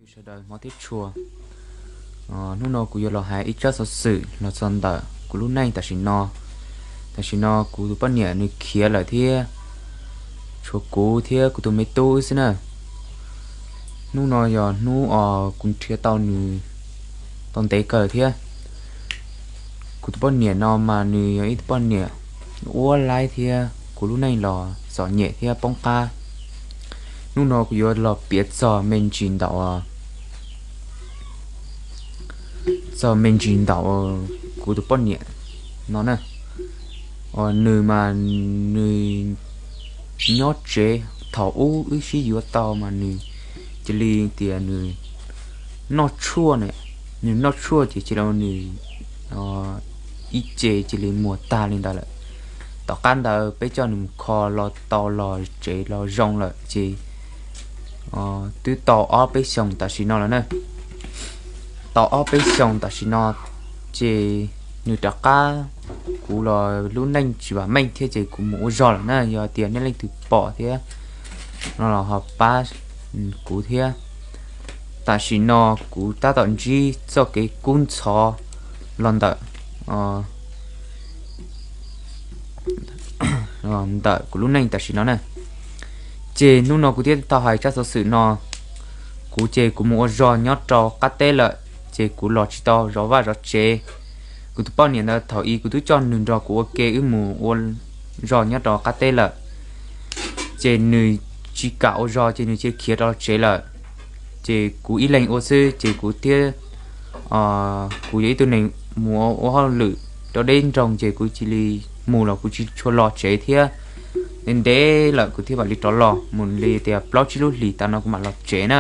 Sawv daws hmov thiab tshua, hnub no kuv yuav los hais ib tsab xov xwm los txog ntawm kuv lub neej tam sim no. Tam sim no kuv tus poj niam nws khiav lawm thiab, tshuav kuv thiab kuv tus me tub xwb na. Hnub no yog hnub uas kuv nrhiav tau nws tau ntev kawg thiab. Kuv tus poj niam no mas nws yog ib tug poj niam uab laib thiab kuv lub neej los txom nyem thiab poob qab. Hnub no kuv yuav los piav txog me ntsis ntawm txog me ntsis ntawm kuv tus poj niam no na. Nws mas nws nyob tsev, thaum ub wb sib yuav tau mas nws cia li tias nws noj tshuaj na, nws noj tshuaj ces cia li nws ib ce cia li muag tag li ntawd lawm. Tom qab ntawd peb coj nws mus kho los tau los tsev los zoo lawm ces twb tau ob peb xyoos tam sim no lawm na. Tau ob peb xyoos tam sim no ces nws rov qab, kuv los lub neej tsis vam meej thiab ces kuv mus ua zog lawm na. Yog tias nej leej twg pom thiab no los ho pab kuv thiab. Tam sim no kuv tab tom ntsib txoj kev kub ntxhov los ntawm ntawm kuv lub neej tam sim no na. Ces hnub no kuv thiaj tau hais tsab xov xwm no. Kuv ces kuv mus ua zog nyob rau qab teb lawm, ces kuv los tsis tau zov vaj zov tsev. Kuv tus poj niam ntawd thaum ub kuv twb coj nws nrog kuv ua ke wb mus ua zog nyob rau qab teb lawm, ces nws tsis kam ua zog ces nws cia khiav rau tsev lawm. Ces kuv ib leeg ua xwb ces kuv thiab, kuv yog ib tug neeg mus ua hauj lwm rau deb nroog ces kuv cia li mus los kuv tsis tshua los tsev thiab. Ntev ntev lawm kuv thiaj mam li rov los, mus li tias plaub tsib lub hlis tas no kuv mam los tsev na.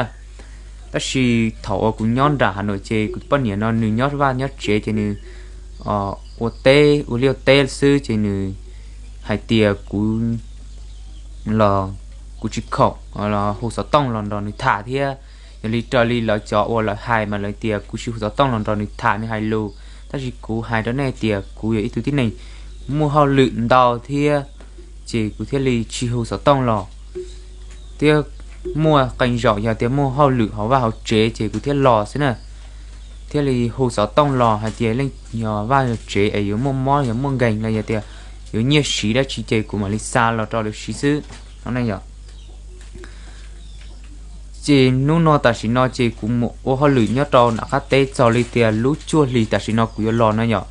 Tab sis thaum uas kuv nyob nram Hav Nuam ces kuv tus poj niam no nws nyob vaj nyob tsev ces nws ua teb ua liaj ua teb xwb ces nws hais tias kuv los kuv tsis khoom los hu xov tooj los nrog nws tham thiab. Yog li raws li lawv cov uas lawv hais mas lawv tias kuv tsis hu xov tooj los nrog nws tham nws hais lus, tab sis kuv hais rau nej tias kuv yog ib tug tib neeg muaj hauj lwm ntau thiab, ces kuv thiaj li tsis hu xov tooj los. Thiab muaj qee zaum yog tias muaj hauj lwm hauv vaj hauv tsev ces kuv thiaj los xwb na. Thiaj li hu xov tooj los hais tias leej yog vaj yog tsev es yuav muaj mob yog muaj nkeeg los yog tias yuav nyiaj siv dab tsi ces kuv mam li xa los rau lawv siv xwb no ne yom. Ces hnub no tam sim no ces kuv mus ua hauj lwm nyob rau nram qab teb txog li tias lub cuaj hlis tam sim no kuv yuav los no yom.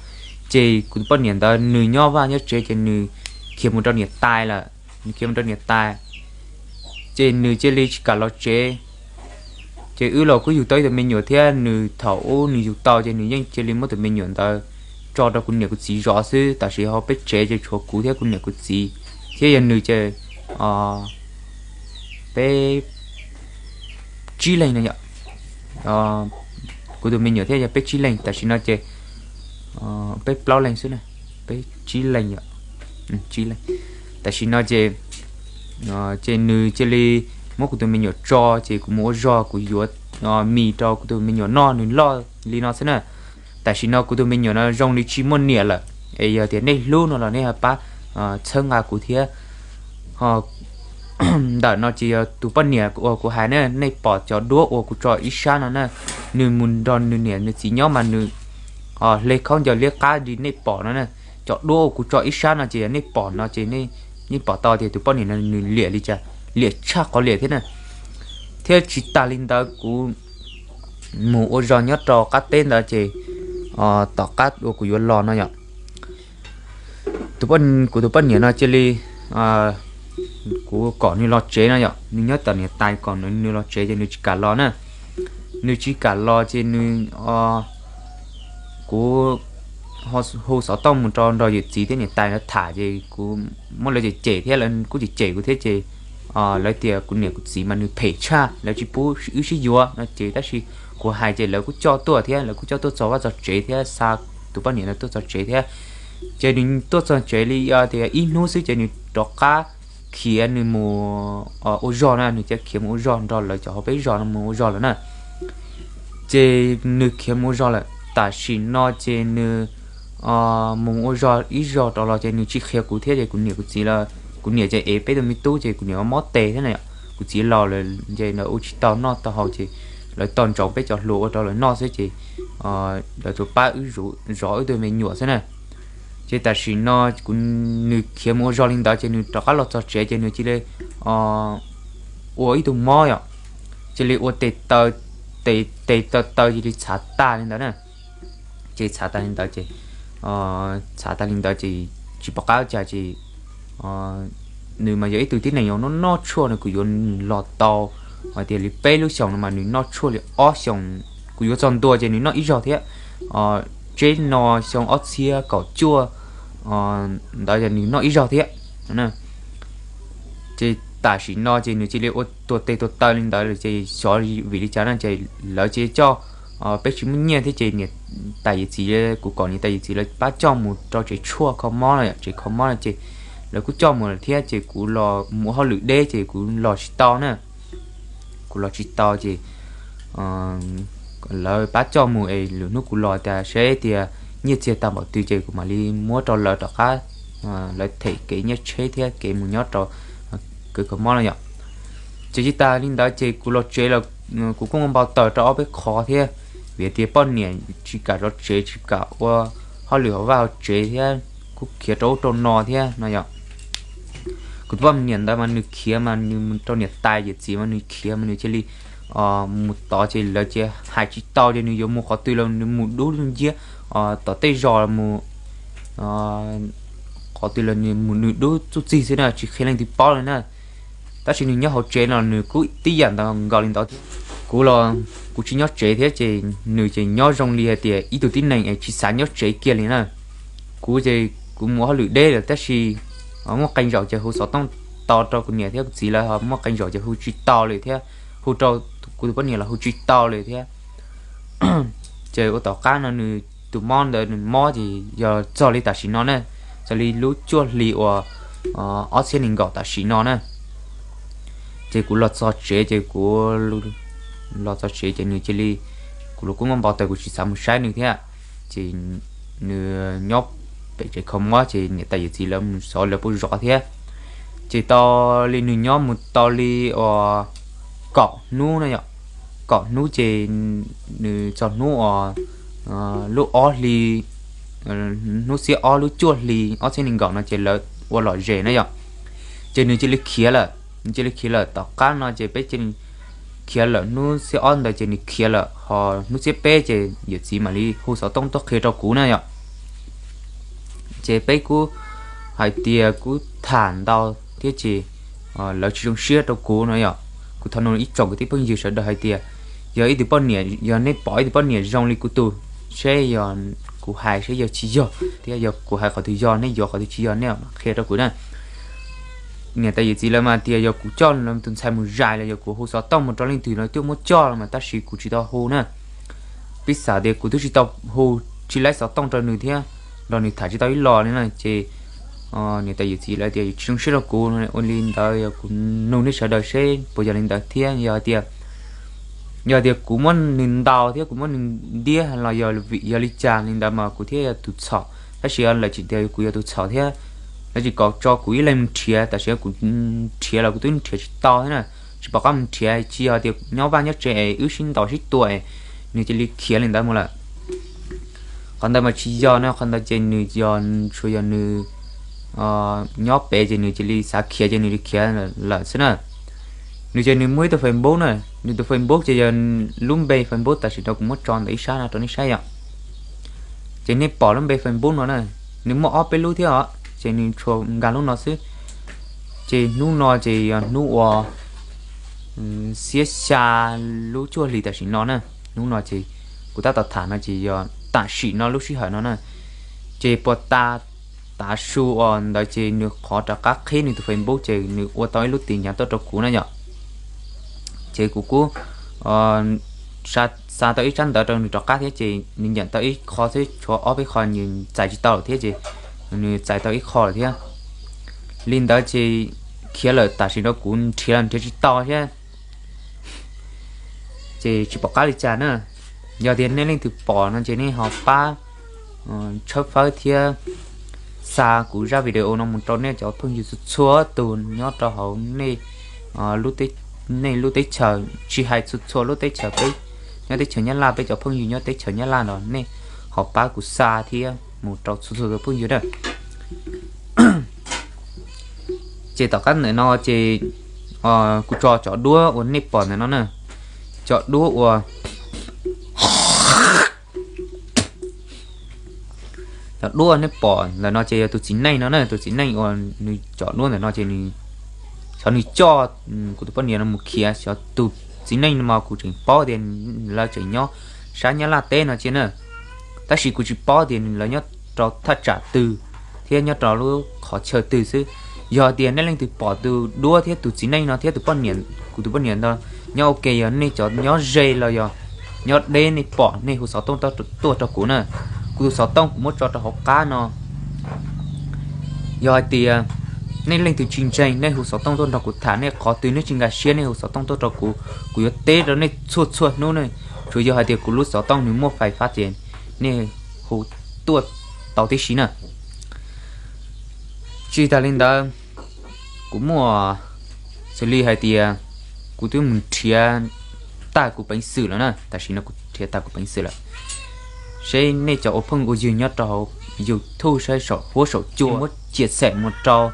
Ces kuv tus poj niam ntawd nws nyob vaj nyob tsev ces nws khiav mus rau niam tais lawm, nws khiav mus rau niam tais. Ces nws cia li tsis kam los tsev. Ces wb los kuj yug tau ib tug me nyuam thiab, nws thaum ub nws yug tau ces nws yeej cia li muab tus me nyuam ntawd tso rau kuv niam kuv txiv zov xwb. Tam sim hauv peb tsev ces tshuav kuv thiab kuv niam kuv txiv, thiab yog nws ces peb tsib leeg no yom. Kuv tus me nyuam thiab yog peb tsib leeg, tam sim no ces peb plaub leeg xwb na, peb tsib leeg yom, tsib leeg. Tam sim no ces ces nws cia li muab kuv tus me nyuam tso, ces kuv mus ua zog kuv yuav mis rau kuv tus me nyuam noj, nws loj li no xwb na. Tam sim no kuv tus me nyuam no zoo li tsis muaj niam lawm, es yog tias nej hlub no los nej pab txhawb nqa kuv thiab. Ho ntawm no ces yog tus poj niam uas kuv hais na, nej pom cov duab uas kuv tso ib sab no na, nws mus nrog nws niam nws txiv nyob mas nws hle khaub ncaws liab qab li nej pom no na. Cov duab uas kuv tso ib sab no ces yog nej pom no ces nej pom tau tias tus poj niam no nws liam li cas, liam tshaj qhov liam thiab na. Thiab tsis tas li ntawd kuv mus ua zog nyob rau qab teb ntawd ces tom qab uas kuv yuav los no yom, kuv tus poj niam no cia li, kuv kom nws los tsev no yom, nws nyob tom niam tais kom nws los tsev ces nws tsis kam los na. Nws tsis kam los ces nws, kuv hu xov tooj mus rau nrog yawm txiv thiab niam tais lawv tham ces kuv muab lawv cem cem thiab lawv kuj cem cem kuv thiab ces lawv tias kuv niam kuv txiv mas nws phem tshaj, lawv tsis pub wb sib yuav no ces tab sis kuv hais ces lawv kuj coj tuaj thiab, lawv kuj coj tuaj txog vaj txog tsev thiab xa tus poj niam no tuaj txog tsev thiab. Ces nws tuaj txog tsev li tias ib hnub xwb ces nws rov qab khiav nws mus ua zog na, nws cia khiav mus ua zog nrog lawv cov hauv peb zos no mus ua zog lawm na. Ces nws khiav mus ua zog lawm, tam sim no ces nws mus ua zog ib zog rov los ces nws tsis qhia kuv thiab ces kuv niam kuv txiv, kuv niam ces ev peb tus me tub ces kuv niam mob tes thiab na, kuv txiv laus lawm ces ua tsis tau noj tau haus ces lawv tog ntsoov peb cov hluas ua rau lawv noj xwb ces lawv tsuas pab wb zov wb tug me nyuam xwb na. Ces tam sim no kuv, nws khiav mus ua zog li ntawd ces nws rov qab los txog tsev ces nws cia li ua ib tug mob yom, cia li ua tes taw, tes taw taw cia li txhav tag li ntawd na. Ces txhav tag li ntawd ces, txhav tag li ntawd ces tsis pom qab cas ces nws mas yog ib tug tib neeg yuav noj noj tshuaj no, kuv yuav nws los tau hais tias li peb lub xyoos no mas nws noj tshuaj li ob xyoos, kuv yuav txog ntua ces nws noj ib zaug thiab. Tseb no xyoo ob txhiab kaum cuaj ntawd yog nws noj ib zaug thiab. Ces tam sim no ces nws cia li ua tuag tes tuag taw li ntawd ces xyov vim li cas na ces lawv cia li coj, peb tsis muaj nyiaj thiab ces niam tais yawm txiv, kuv kom niam tais yawm txiv lawv pab coj mus rau tsev tshuaj kho mob no, tsev kho mob no ces lawv kuj coj mus lawm thiab ces kuv los mus ua hauj lwm deb ces kuv los tsis tau na. Kuv los tsis tau ces lawv pab coj mus es lwm hnub kuv los tas seb tias nyiaj txiag tau npaum twg ces kuv mam li muab rau lawv rov qab, lawv them kev nyiaj tsheb thiab kev mus nyob rau kev kho mob no yom. Ces tsis tas li ntawd ces kuv los tsev los kuv kuj npau taws rau ob peb qho thiab, vim tias poj niam tsis kam zov tsev tsis kam ua hauj lwm hauv vaj hauv tsev thiab kuj khiav rau ub rau no thiab no yom. Kuv tus poj niam ntawd mas nws khiav mas nws mus rau niam tais yawm txiv mas nws khiav mas nws cia li mus tod ces lawv cia hais tsis tau ces nws yuav mus qhov twg los nws mus dub nciab, tom tej zos mus qhov twg los nws mus nws dub txuj txig xwb na tsis qhia leej twg paub li na. Tab sis nws nyob hauv tsev no nws kuj tib yam ntawd nkaus li ntawd thiab. Kuv los kuv tsis nyob tsev thiab ces nws ces nyob zoo li hais tias ib tug tib neeg es tsis xav nyob tsev kiag li na. Kuv ces kuv mus hauj lwm deb lawm tab sis muaj qee zaum ces hu xov tooj tau rau kuv niam thiab kuv txiv lawv ho muaj qee zaum ces hu tsis tau li thiab, hu rau kuv tus poj niam los hu tsis tau li thiab. Ces ua tom qab no nws tus mob ntawd nws mob ces yog txog li tam sim no na, txog li lub cuaj hli uas ob txhiab nees nkaum tam sim no na. Ces kuv los txog tsev ces kuv los txog tsev ces nws cia li, kuv los kuj muaj npau taws kuv tsis xav mus saib nws thiab. Ces nws nyob pem tsev kho mob ces niam tais yawm txiv lawv mus xyov lawv puas zov thiab. Ces tau li nws nyob mus tau li uas kaum hnub na yom, kaum hnub ces nws txog hnub uas lub ob hli, hnub xiab ob lub cuaj hli ob txhiab nees nkaum no ces lawv ua lom zem na yom. Ces nws cia li khiav lawm, nws cia li khiav lawm tom qab no ces peb cia li khiav lawm hnub xiab ob ntawd ces nws khiav lawm ho hnub xiab peb ces yawm txiv mam li hu xov tooj tuaj qhia rau kuv na yom. Ces peb kuj hais tias kuv tham ntau thiab ces lawv tsis zoo siab rau kuv no yom. Kuv thov nug ib tsoom kwv tij phooj ywg sawv daws hais tias yog ib tug poj niam, yog nej pom ib tug poj niam zoo li kuv tus, seb yog kuv hais seb yog tsis yog thiab yog kuv hais qhov twg yog nej yuav, qhov twg tsis yog nej qhia rau kuv na. Niam tais yawm txiv lawv mas tias yog kuv coj tus ntxhais mus zais los yog kuv hu xov tooj mus rau leej twg los twb muab coj los mas tab sis kuv tsis tau hu na. Piv xam tias kuv twb tsis tau hu, tsis laib xov tooj rau nws thiab nrog nws tham tsis tau ib los li na ces niam tais yawm txiv lawv tias tsis zoo siab rau kuv. Ua li ntawd yog kuv nug nej sawv daws seb puas yog li ntawd thiab yog tias, yog tias kuv muab nws ntaus thiab kuv muab nws ntiab los yog vim yog li cas li ntawd mas kuv thiaj yog tus txhaum, tab sis lawv tseem tias kuv yog tus txhaum thiab lawv tseem kom tso kuv ib leeg mus nrhiav, tam sim no kuv nrhiav los kuv twb nrhiav tsis tau thiab na, tsis pom qab mus nrhiav, tsis yog tias nyob vaj nyob tsev es wb sib ntaus sib tua es nws cia li khiav li ntawd mus lawm. Qhov ntawd mas tsis yog na, qhov ntawd ces nws yog, tsuas yog nws nyob pem ces nws cia li xav khiav ces nws li khiav lawm xwb na. Nws ces nws muaj ib tug Facebook na, nws tus Facebook ces yog lub npe Facebook tam sim no kuv muab tso ntawm ib sab no rau nej saib yom. Ces nej pom lub npe Facebook no na, nws muaj ob peb lub thiab os, ces nws tsuas nkag lub no xwb. Ces hnub no ces yog hnub uas xiab xya lub cuaj hli tam sim no na. Hnub no ces kuv tab tom tham no ces yog tam sim no lub sij hawm no na. Ces puas tas, tav su uas ntawd ces nws qhov rov qab qhib nws tus Facebook ces nws ua tau ib lub tin nhắn tuaj rau kuv na yom. Ces kuv kuj xa tau ib tsab ntawv rau nws rov qab thiab ces nws nyeem tau ib qho xwb, tshuav ob peb qho nws txais tsis tau lawm thiab ces nws txais tau ib qho lawm thiab. Li ntawd ces khiav lawm tam sim no kuv nrhiav los nrhiav tsis tau thiab. Ces tsis pom qab li cas na. Yog tias nej leej twg pom no ces nej ho pab tshawb fawb thiab xa kuv zaj video no mus rau nej cov phooj ywg txhua txhua tus nyob rau hauv nej, nej lub teb chaws, tsis hais txhua txhua lub teb chaws peb nyob teb chaws Nyab Laj, peb cov phooj ywg nyob teb chaws Nyab Laj no nej ho pab kuv xa thiab mus rau txhua txhua tus phooj ywg na. Ces tom qab ntawm no ces kuv tso cov duab uas nej pom ntawm no na, cov duab uas cov duab uas nej pom ntawm no ces yog tus txiv neej no na, tus txiv neej uas nws cov duab ntawm no ces nws, xyov nws coj kuv tus poj niam no mus khiav, xyov tus txiv neej no mas kuv tseem paub tias lawv tseem nyob sab Nyab Laj teb no cia na, tab sis kuv tsis paub tias lawv nyob rau thaj tsam twg thiab nyob rau lub qhov chaw twg xwb. Yog tias nej leej twg pom tus duab thiab tus txiv neej no thiab tus poj niam, kuv tus poj niam ntawd nyob ua ke, yog nej cov nyob ze los yog nyob deb nej pom nej hu xov tooj tuaj rau kuv na. Kuv tus xov tooj kuv muab tso rau hauv qab no. Yog hais tias nej leej twg tsis ntseeg nej hu xov tooj tuaj nrog kuv tham, nej qhov twg nej tsis nkag siab nej hu xov tooj tuaj rau kuv, kuv yuav teb rau nej txhua txhua hnub ne. Tsuas yog hais tias kuv lub xov tooj nws muaj fais fab ces nej hu tuaj tau tib si na. Tsis tas li ntawd, kuv muaj xws li hais tias kuv twb mus nrhiav tag kuv peev xwm lawm na, tam sim no kuv nrhiav tag kuv peev xwm lawm. Seb nej cov ua phooj ua ywg nyob rau hauv YouTube saib saum huab saum cua muab cia xem mus rau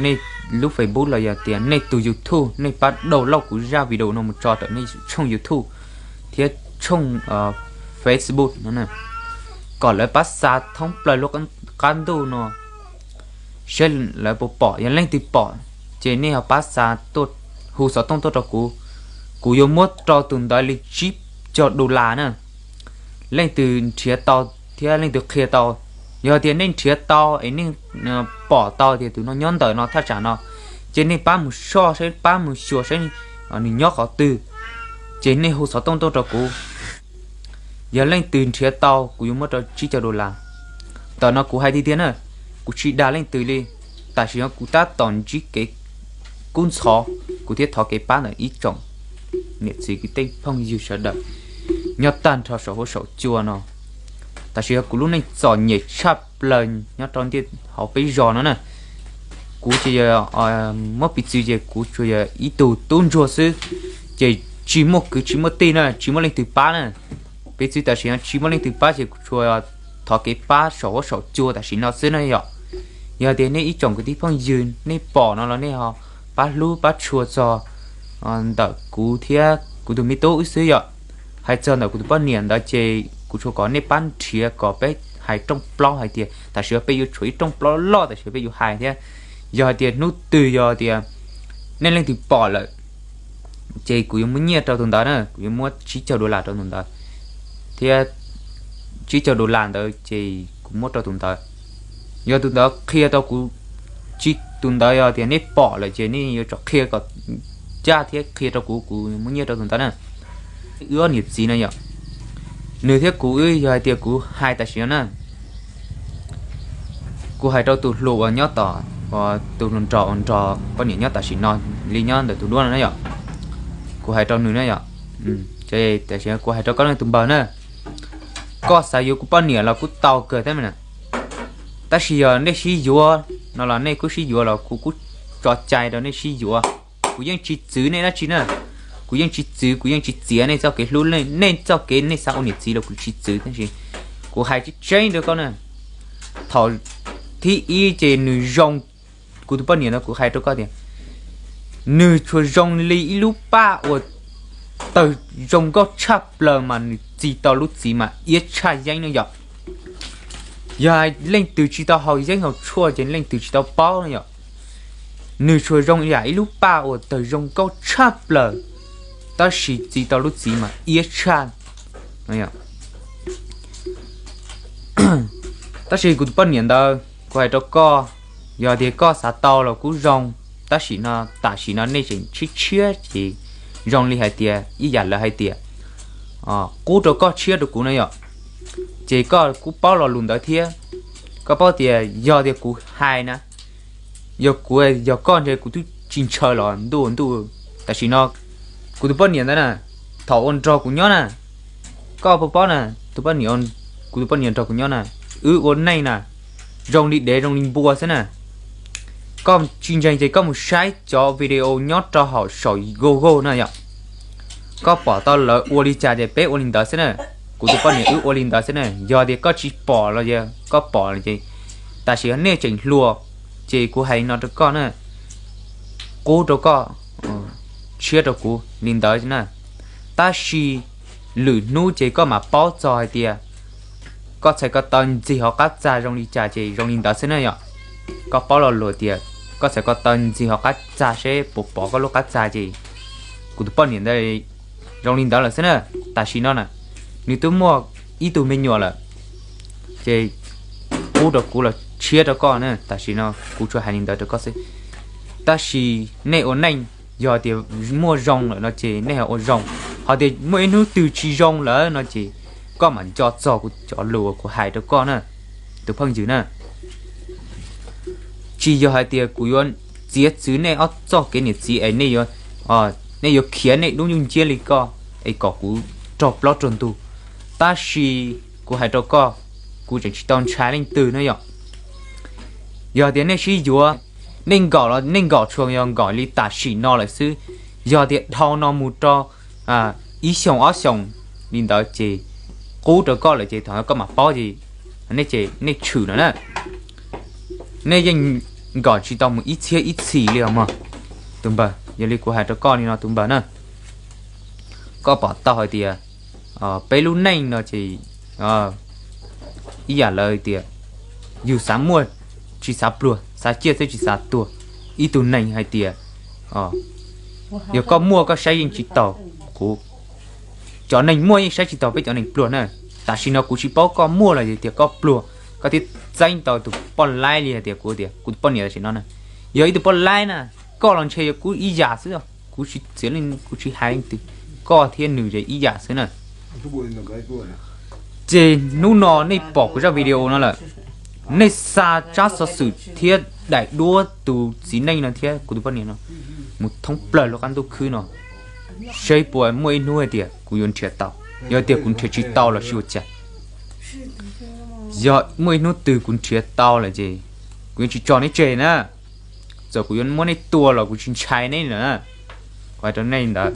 nej lub Facebook los yog tias nej tus YouTube, nej pab download kuv zaj video no mus tso rau nej tshooj YouTube thiab tshooj Facebook no, kom lawv pab xa thoob plaws lub qab ntuj no, saib lawv puas pom. Yog leej twg pom ces nej ho pab xa tuaj, hu xov tooj tuaj rau kuv, kuv yuav muab rau tus ntawd li tsib caug dollar na. Leej twg nrhiav tau thiab leej twg qhia tau, yog tias nej nrhiav tau es nej pom tau tias tus no nyob ntawm no thaj tsam no, ces nej pab mus soj saib, pab mus xyuas saib nws nyob qhov twg, ces nej hu xov tooj tuaj rau kuv. Yog leej twg nrhiav tau kuv yuav muab rau tsib caug dollar. Tam no kuv hais tiag tiag na, kuv tsis dag leej twg li. Tam sim no kuv tab tom ntsib kev kub ntxhov, kuv thiaj thov kev pab ntawm ib tsoom niam txiv kwv tij phooj ywg sawv daws nyob tag nrho saum huab saum cua no. Tam sim no kuv lub neej txom nyem tshaj plaws nyob rau ntiaj hauv peb zos no na. Kuv ces yog muab piv txwv ces kuv tsuas yog ib tug tub ntsuag xwb, ces tsis muaj kwv tsis muaj tij na, tsis muaj leej twg pab na. Piv txwv tam sim no tsis muaj leej twg pab ces kuv tsuas thov kev pab saum huab saum cua tam sim no xwb na yom. Yog tias nej ib tsoom kwv tij phooj ywg nej pom no los nej ho pab hlub pab tshua txog ntawm kuv thiab kuv tus me tub wb xwb yom. Hais txog ntawm kuv tus poj niam ntawd ces kuv tsuas kom nej pab nrhiav kom peb hais rooj plaub hais tias tam sim no peb yuav tshuav ib rooj plaub loj tam sim no peb yuav hais thiab. Yog hais tias hnub twg yog tias nej leej twg pom lawm ces kuv yuav muab nyiaj rau tus ntawd na, kuv yuav muab tsib caug dollar rau tus ntawd, thiab tsib caug dollar ntawd ces kuv muab rau tus ntawd. Yog tus ntawd qhia rau kuv, tsis, tus ntawd yog tias nej pom lawm ces nej yuav tsum qhia kom ncaj thiab qhia rau kuv, kuv muab nyiaj rau tus ntawd na. Wb ob niam txiv no yom, nws thiab kuv wb yog hais tias kuv hais tam sim no na, kuv hais rau tus hluas uas nyob tom, tus hluas nraug uas nrog poj niam nyob tam sim no li nyob ntawm tus duab no na yom, kuv hais rau nws na yom. Tam sim no kuv hais rau koj ne tus npawg na, koj xav yuav kuv poj niam los kuj tau kawg thiab na, tab sis yog nej sib yuav no los nej kuj sib yuav los kuv kuj tso cai rau nej sib yuav. Kuv yeej tsis txwv nej dab tsi na, kuv yeej tsis txwv, kuv yeej tsis txiav nej txoj kev hlub, nej txoj kev nej xav ua niam txiv los kuv tsis txwv, tab sis kuv hais tseeb tseeb rau koj na, thaum thib ib ces nws zoo, kuv tus poj niam no kuv hais rau koj tias nws tsuas zoo li ib lub paj uas tawg zoo nkauj tshaj plaws mas nws txi tau lub txiv mas iab tshaj yeeb no yom. Yog leej twg tsis tau haus yeeb haus tshuaj ces leej twg tsis tau paub no yom. Nws tsuas zoo yam ib lub paj uas tawg zoo nkauj tshaj plaws, tab sis txi tau lub txiv mas iab tshaj. Tab sis kuv tus poj niam ntawd kuv hais rau koj, yog tias koj xav tau los kuj zoo, tab sis no tam sim no nej tseem tshiab tshiab ces zoo li hais tias ib yam lawv hais tias qub rau koj tshiab rau kuv no yom. Ces koj kuj paub lo lus ntawd thiab, koj paub tias yog tias kuv hais na, yog kuv, yog koj ntshe kuv twb tsis ntshaw los ntuj ntuj. Tam sim no kuv tus poj niam ntawd na, thaum ua nrog kuv nyob na, koj puas paub na, tus poj niam, kuv tus poj niam nrog kuv nyob na, wb ua neej na zoo li dev zoo li npua xwb na. Koj tsis ntseeg ces koj mus saib cov video nyob rau hauv saum Google na yom. Koj pom tau lawv ua li cas ces peb ua li ntawd xwb na. Kuv tus poj niam wb ua li ntawd xwb na. Yog tias koj tsis pom los yog koj pom ces tam sim nej tseem hluas, ces kuv hais li no rau koj na, qub rau koj, tshiab rau kuv li ntawd na. Tab sis lwm hnub ces koj mam paub txog hais tias koj txhais ko taw ntxig hauv qab txag zoo li cas ces zoo li ntawd xwb na yom. Koj paub lo lus tias koj txhais ko taw ntxig hauv qab txag seb puas pom koj lub qab txag ces kuv tus poj niam ntawd zoo li ntawd lawm xwb na. Tam sim no na, nws twb muaj ib tug me nyuam lawm, ces qub rau kuv los tshiab rau koj na. Tam sim no kuv tsuas hais li ntawd rau koj xwb. Tab sis nej ua neej, yog tias muaj zoo lawm no ces nej ho ua zoo, ho tias muaj ib hnub twg tsis zoo lawm no ces koj mam nco txog kuv cov lus uas kuv hais rau koj na, tus phooj ywg na. Tsis yog hais tias kuv yuav txiav txwv nej ob txoj kev niam txiv es nej yuav khiav nej dub nyuj nciab li koj es kom kuv raug plaub raug ntug. Tab sis kuv hais rau koj, kuv tseem tsis tau ntshai leej twg na yom. Yog tias nej sib yuav, nej nkaum los nej nkaum tsuas yog nkaum li tam sim no lawm xwb. Yog tias dhau no mus rau ib xyoos ob xyoos li ntawd ces qub rau koj lawm ces thaum koj mam paub ces nej ces nej tshwm no na. Nej yeej nkaum tsis tau mus ib txhiab ib txhis li os mog tus npawg. Yog li kuv hais rau koj li no tus npawg na, koj pom tau hais tias peb lub neej no ces ib yam lawv tias yus xav muaj tsis xav pluag, xav ciaj xwb tsis xav tuag. Ib tug neeg hais tias yog koj muaj koj saib yeej tsis taus kuv, cov neeg muaj yeej saib tsis taus peb cov neeg pluag na. Tam sim no kuv tsis paub koj muaj los yog tias koj pluag, koj thiaj txeeb tau tus poj laib li hais tias kuv tias kuv tus poj niam tam sim no na. Yog ib tug poj laib na, koj los ntshe yog kuv ib yam xwb, kuv tsis txiav leej, kuv tsis hais leej twg, koj thiab nws ces ib yam xwb na. Ces hnub no nej pom kuv zaj video no lawm, nej xa tsab xov xwm thiab daim duab tus txiv neej no thiab kuv tus poj niam no mus thoob plaws lub qab ntuj khwb no, seb puas muaj ib hnub hais tias kuv yuav nrhiav tau. Yog tias kuv nrhiav tsis tau los sis ua cas, yog muaj ib hnub twg kuv nrhiav tau lawm ces kuv yuav tsis tso neb tseg na. Txawm kuv yuav muab neb tua los kuv tsis ntshai neb lawm na. Kuv hais rau nej ntawd.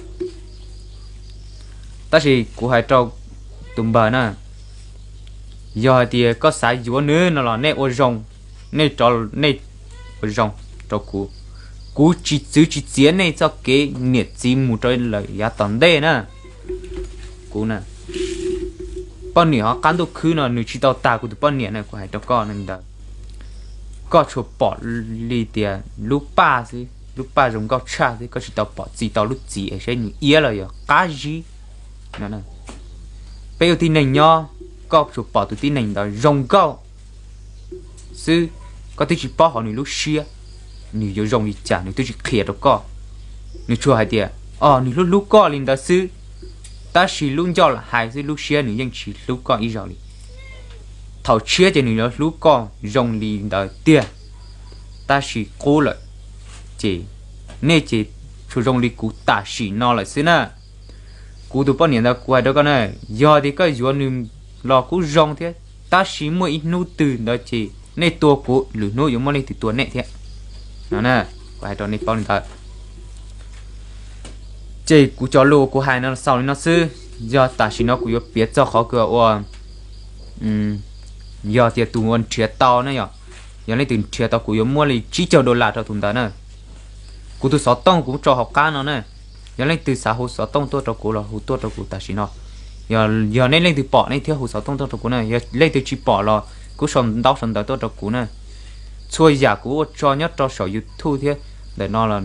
Tab sis kuv hais rau tus npawg na, yog hais tias koj xav yuav nws no los nej ua zoo, nej, nej ua zoo rau kuv. Kuv tsis txwv tsis txiav nej txoj kev niam txiv mus rau lawm yav tom ntej na. Kuv na, poj niam hauv qab ntuj khwb no nws tsis tau tag kuv tus poj niam na, kuv hais rau koj li ntawd. Koj tsuas pom li tias lub paj xwb, lub paj zoo nkauj tshaj xwb, koj tsis tau pom txi tau lub txiv es saib nws iab los yog qab zib no. Peb ua tib neeg nyob, koj tsuas pom tus tib neeg ntawd zoo nkauj xwb, koj twb tsis paub hauv nws lub siab nws yuav zoo li cas, nws twb tsis qhia rau koj. Nws tsuas hais tias, o, nws hlub hlub koj li ntawd xwb, tab sis lub ncauj lam hais xwb, lub siab nws yeej tsis hlub koj ib zaug li. Thaum tshiab ces nws yuav hlub koj zoo li ntawd tiag, tab sis qub lawm ces nej ces tsuas zoo li kuv tam sim no lawm xwb na. Kuv tus poj niam ntawd kuv hais rau koj na, yog tias koj yuav nws los kuj zoo thiab, tab sis muaj ib hnub twg ntawd ces nej tua kuv, lwm hnub yuav muaj leej twg tua nej thiab. No, kuv hais rau nej paub li ntawd. Ces kuv cov lus kuv hais no xaus li no xwb, yog tam sim no kuv yuav piav txog qhov kws ua, yog tias tus uas nrhiav tau na yom, yog leej twg nrhiav tau kuv yuav muab li tsib caug dollar rau tus ntawd na. Kuv tus xov tooj kuv tso hauv qab no na, yog leej twg xav hu xov tooj tuaj rau kuv los hu tuaj rau kuv tam sim no. Yog nej leej twg pom nej thiaj hu xov tooj tuaj rau kuv na, yog leej twg tsis pom los kuj sau ntaub sau ntawv tuaj rau kuv na. Txhua yam kuv ua tso nyob rau saum YouTube thiab ntawm no los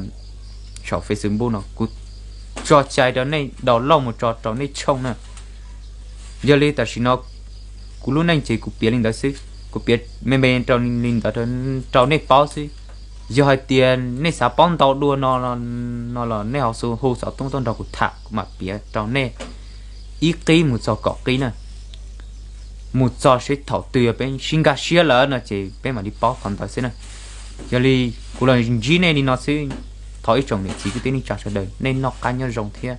saum Facebook no kuv tso cai rau nej download mus tso rau nej tshooj na. Yog li tam sim no kuv lub neej ces kuv piav li ntawd xwb, kuv piav me me rau li ntawd rau nej paub xwb. Yog hais tias nej xav paub ntau dua no, no los nej ho hu xov tooj tuaj nrog kuv tham, kuv mam piav rau nej ib qib mus txog kaum qib na. Mus txog seb thaum twg yog peb sib nkag siab lawm no ces peb mam li paub qhov ntawd xwb na. Yog li kuv los ntsib nej li no xwb, thov ib tsoom niam txiv kwv tij neej tsa sawv daws nej noj qab nyob zoo thiab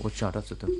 ua tsaug rau txhua tus.